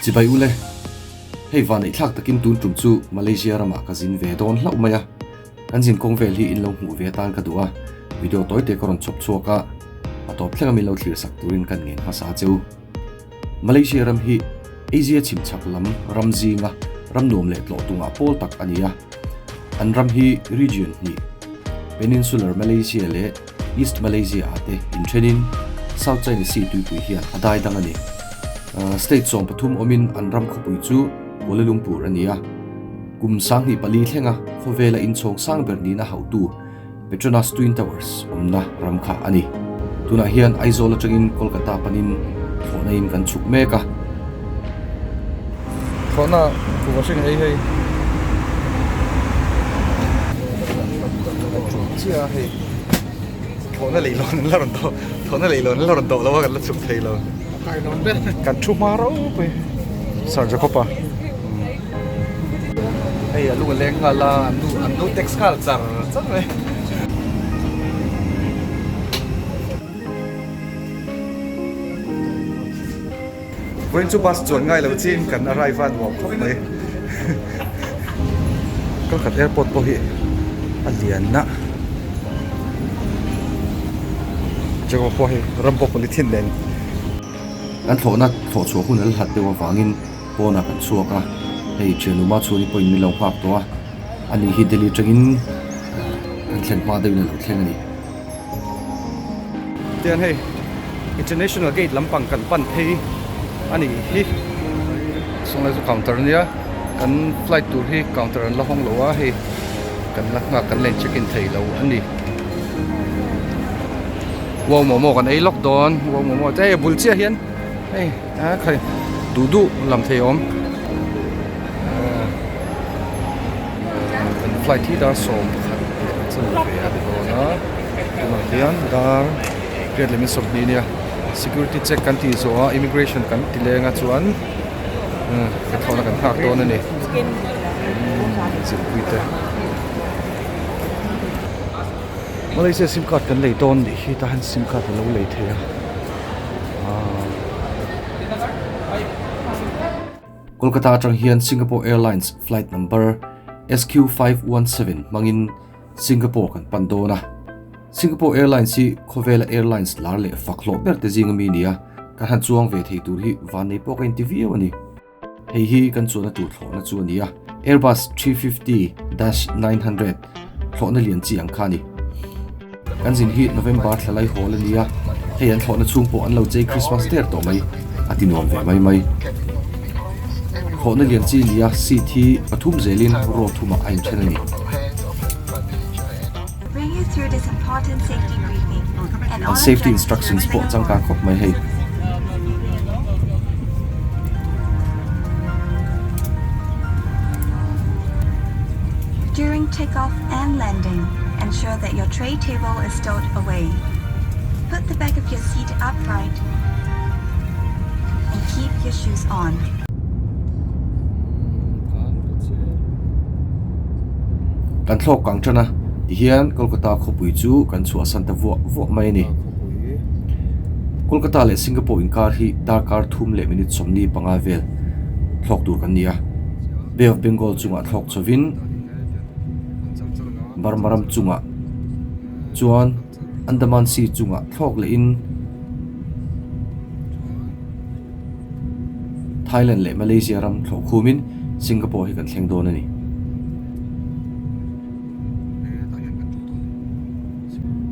Chibai ule, hei vanneih thlak takin tun tum chu Malaysia ramah ka zin ve dawn hlauh mai a, kan zin kawng vel hi in lo hmuh ve atan ka duh a, video tawi te ka rawn chhawp chhuak a, a tawp thleng a min lo thlir sak turin kan ngen hmasa che u. Malaysia ram hi Asia chhim chhak lam ram zinga ram nuam leh tlawh tungah pawl tak a ni a. An ram hi region hnih, Peninsular Malaysia leh East Malaysia ah te inthenin South China Sea tuipui hian a dai dang a ni. State 13 awmin an ram khawpui chu Kuala Lumpur a ni a. Kum 24 thlenga khawvela inchhawng sang ber nihna hauhtu Petronas Twin Towers awmna ram kha a ni. Tunah hian Aizawl atangin Kolkata panin thlawhna in kan chhuk mek a. Thlawhna kuhva hring ei hei. Kan tum chiah a hei. Thlawhna leihlawn an la rawn tawh thlawhna leihlawn an la rawn tawh lo a kan la chhuk thei lo. Kan thu hma ropui Sir Jacob-a. Hei a lung a leng nghal a an nu an nu text nghal char char mai. Vawiin chu bus chuan ngai lo chin kan arrive a nuam khawp mai. Kolkata airport pawh hi a lian a. Jacob pawh hei rambo polythene nen. Kan thlawhna thlawh chhuah hun a la hlat deuh avangin. Pawnah kan chhuak a, hei thianuma chhuni pawhin min lo nghak tawh a, ani hi Delhi atangin kan thlen hma deuhin a lo thleng a ni. Tihian hei International Gate lampang kan pan phei a nih hi, sawnglai chu counter a nia, kan flight tur hi counter an la hawng lo a, hei kan la nghak kan la in check in thei lo a ni. Wow momo kan ei lawk dawn, wow momo te hei a bul chiah hian hei. A khai duh duh lam thei awm kan flight hi dar 11 leh a chanve a ni dawn a tunah hian dar riat leh min 20 nia security check kan tih zawh a immigration kan ti leng a chuan ka thlawhna kan nghak dawn a ni zirpui te Malaysia sim card kan lei dawn nih hi tah hian sim card a lo lei thei a. Kolkata atang hian Singapore Airlines flight number SQ517 hmangin Singapore kan pan dawn a. Singapore Airlines hi khawvela airlines lar leh fak hlawh ber te zinga mi nia, kan han chuang ve thei tur hi vannei pawh ka inti viau a ni. Hei hi kan chuanna tur thlawhna chu a ni a, Airbus 350-900 thlawhna lian chi ang kha a ni. Kan zin hi November thla lai hawl a ni a, hei an thlawhna chhung pawh an lo chei Christmas der tawh mai, a ti nuam ve mai mai. Thlawhna lian chi a ni a, seat hi pathum zelin row thumah a inthen a ni. An safety instructions pawh changkang khawp mai hei. During takeoff and landing, ensure that your tray table is stowed away. Put the back of your seat upright and keep your shoes on. Kan thlawk kang tan a, tihian Kolkata khawpui chu kan chhuahsan ta vuah vuah mai a ni. Kolkata leh Singapore inkar hi darkar thum leh minute 45 vel thlawk tur kan ni a. Bay of Bengal chungah thlawk chhovin Burma ram chungah chuan Andaman Sea chungah thlawk lehin Thailand leh Malaysia ram thlawh khumin Singapore hi kan thleng dawn a ni.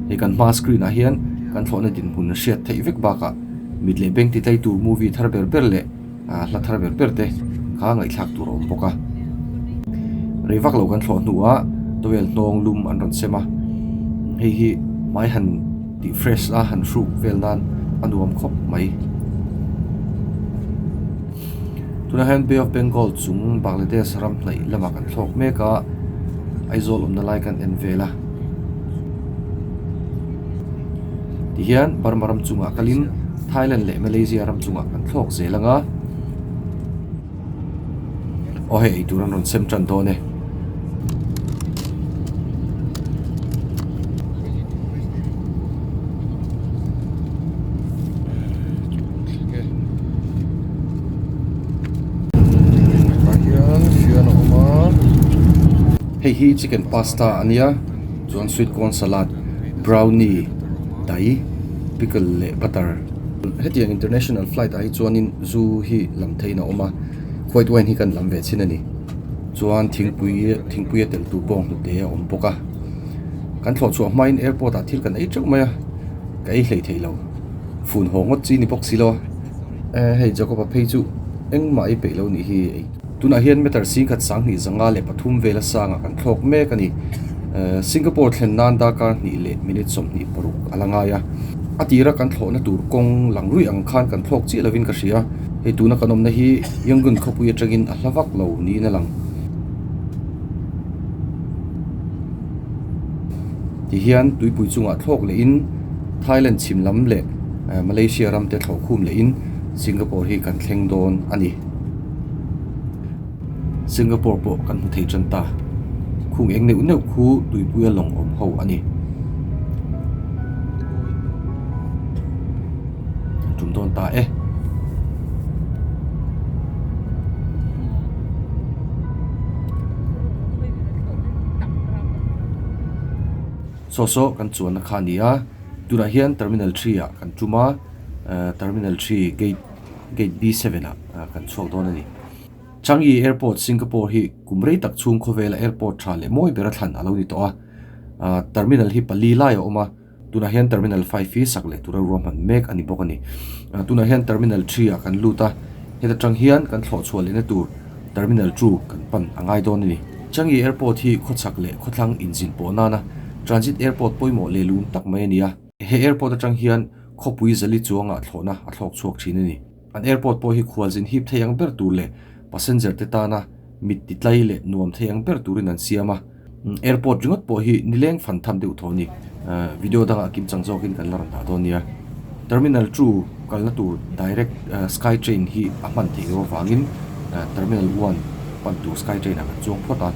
Hei kan hma screen ah hian kan thlawhna dinhmun a hriat theih vek bakah mit leh beng ti tlai tur movie thar ber ber leh hla thar ber ber te kha ngaihthlak tur a awm bawk a. Rei vak lo kan thlawh hnuah towel hnawng lum an rawn sem a, hei hi hmai han tih fresh a han hruk vel nan a nuam khawp mai. Tunah hian Bay of Bengal chung Bangladesh ram hnaih lamah kan thlawk mek a, Aizawl awmna lai kan en vel a. Tihian Burma ram chungah kalin Thailand leh Malaysia ram chungah kan thlawk zel ang a. Aw hei eitur an rawn sem tan dawn e. Hei hi chicken pasta a nia chuan sweet corn salad brownie dai pickle leh butter. Hetiang international flight ah hi chuanin zu hi lam theihin a awm a white wine hi kan lam ve chin a ni chuan thingpui thingpui a tel tur bawng hnute a awm bawk a kan thlawh chhuah hmain airport ah thil kan ei teuh mai a ka ei hlei theih lo fun haw ngawt chi ni bawk si lo a eh hei Jacob a phei chu engmah ei peih lo nih hi ei tunah hian meter singkhat sanghnih zanga leh pathum vela sangah kan thlawk mek a ni eh Singapore thlen nan darkar hnih leh minute 26 a la ngai a a tira kan thlawhna tur kawng lang ruih ang khan kan thlawk chiah lovin ka hria hei tuna kan awmna hi Yangon khawpui atangin a hla vak lo niin a lang. Tihian tuipui chungah thlawk lehin Thailand chhim lam leh Malaysia ram te thlawh khum lehin Singapore hi kan thleng dawn a ni. Singapore pawh kan hmu thei tan ta. Khung eng neuh neuh khu tuipuia lawng awm ho a ni. Kan tum dawn ta e. Saw saw kan chuanna kha a ni a, tunah hian terminal 3 ah kan tum a, terminal 3 gate gate B7 ah kan chhuak dawn a ni. Changi Airport Singapore hi kum rei tak chhung khawvela airport tha leh mawi bera thlan a lo ni tawh a, terminal hi pali lai a awm a, tunah hian terminal 5 hi sak leh tura ruahman mek a ni bawk a ni. Tunah hian terminal 3 ah kan lut a, heta tang hian kan thlawh chhuah lehna tur terminal 2 kan pan a ngai dawn a ni. Changi Airport hi khawchhak leh khawthlang inzin pawh nana transit airport pawimawh leh lun tak mai a ni a, he airport atang hian khawpui zali chuangah thlawhna a thlawk chhuak thin a ni. An airport pawh hi khualzin hip thei ang ber tur leh passenger te tana mit ti tlai leh nuam thei ang ber turin an siam a. Airport ringawt pawh hi nileng fan tham deuh thaw a ni. Video dangah kim chang zawkin kan la rawn dah dawn nia. Terminal 2 kalna tur direct sky train hi a hman theih loh avangin Terminal 1 pan tur sky train ah kan chuang phawt a.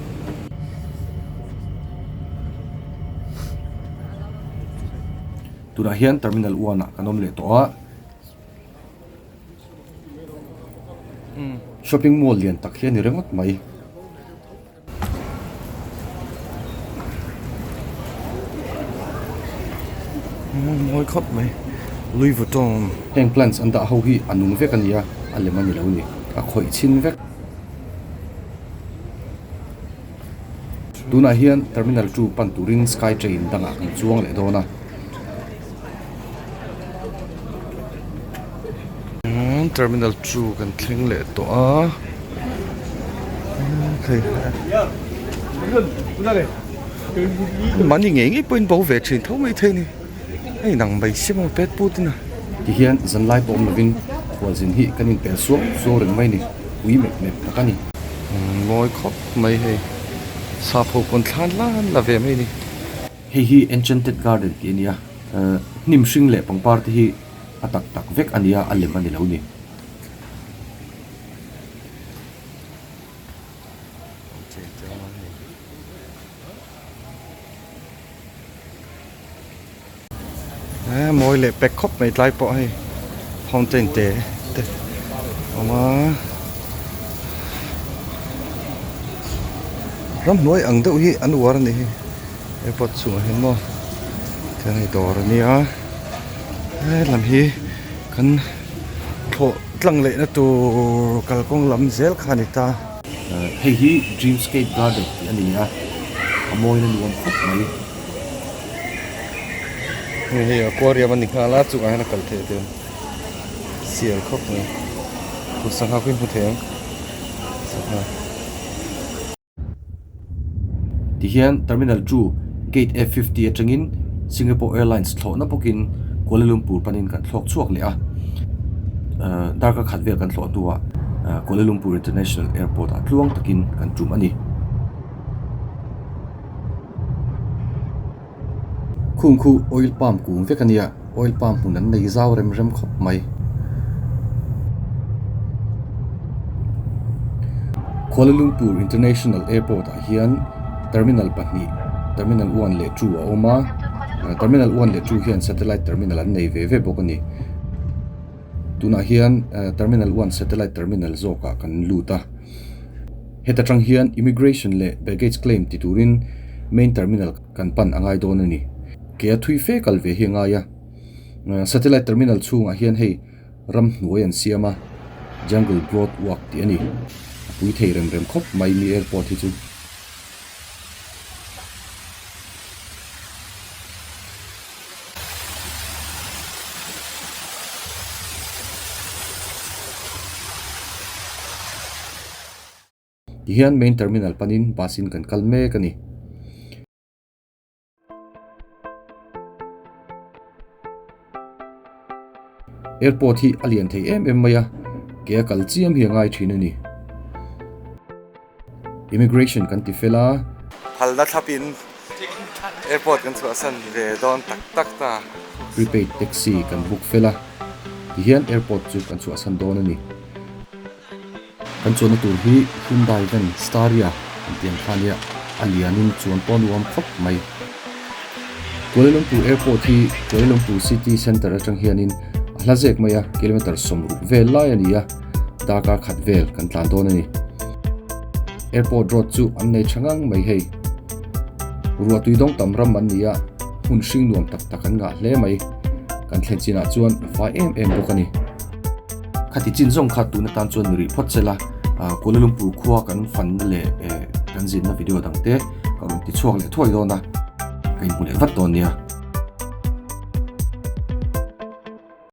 Tunah hian Terminal 1 ah kan awm leh tawh a. Shopping mall lian tak hi a ni ringawt mai. Mawi khawp mai Louis Vuitton. Heng plants an dah ho hi a nung vek a ni a, a lem a ni lo ni, a khawih chhin vek. Tunah hian terminal 2 pan turin sky train dangah kan chuang leh dawn a. Terminal 2 kan thleng leh tawh a. Mahni ngei ngei pawhin bo ve thin tho mai thei a ni. Hei nang mai si maw pet put in a. Tihian zanlai pawh awm lovin khualzin hi kan inpel suau suau reng mai a ni. Ui mep mep tak a ni. Mawi khawp mai hei. Sap ho pawn thlan lan la ve mai a ni. Hei hi Enchanted Garden tih a ni a, hnim hring leh pangpar te hi a tak tak vek a ni a, a lem a ni lo ni. Mawi leh pek khawp mai tlai pawh hei fountain te te awm a ramhnuai ang deuh hi an uar a nih hi airport chungah hian maw tihian hei dawr a nia helam hi kan thlawh tlang leh na tur kalkawng lam zel kha a ni ta. Hei hi Dreamscape Garden tih a ni a, a mawina nuam khawp mai. Hei hei aquarium a ni nghal a chungah hian a kal theih tel sial khawp mai kut sangha pawh hi hmu thei ang sangha. Tihian Terminal 2 Gate F50 atangin Singapore Airlines thlawhna bawkin Kuala Lumpur panin kan thlawk chhuak leh a, darkar khat vel kan thlawh hnuah Kuala Lumpur International Airport ah tluang takin kan tum a ni. Khung khu oil palm kung vek a nia, oil palm hmun an nei zau rem rem khawp mai. Kuala Lumpur International Airport ah hian terminal pahnih terminal 1 leh 2 a awm a, terminal 1 leh 2 hian satellite terminal an nei ve ve bawk a ni. Tunah hian terminal 1 satellite terminal zawkah kan lut a. Heta tang hian immigration leh baggage claim ti turin main terminal kan pan a ngai dawn a ni. Ke a thui fe kal ve hi a ngai a. Satellite terminal chhungah hian hei ramhnuai an siam a, Jungle Broad Walk tih a ni. A pui thei rem rem khawp mai mi airport hi chu. Tihian main terminal panin bus in kan kal mek a ni. Airport hi a lian thei em em mai a, ke a kal chiam hi a ngai thin a ni. Immigration kan ti fel a. Phalna thlapin airport kan chhuahsan ve dawn tak tak ta. Prepaid taxi kan book fel a, tihian airport chu kan chhuahsan dawn a ni. Kan chuanna tur hi Hyundai van Staria an tih ang kha ania, a lianin chuan pawh nuam khawp mai. Kuala Lumpur Airport hi Kuala Lumpur City Centre atang hianin a hla zek mai a, kilometre 60 vel lai a ni a, darkar khat vel kan tlan dawn a ni. Airport road chu an nei tha ngang mai hei. Ruahtui dawng tam ram an ni a, hmun hring nuam tak tak an ngah hle mai. Kan thlen chinah chuan a fai em em bawk a ni. Khati chin zawng kha tun atan chuan ni rih phawt sela, Kuala Lumpur khua kan fanna leh kan zinna video dang te ka rawn ti chhuak leh thuai dawn a, ka inhmu leh vat dawn nia.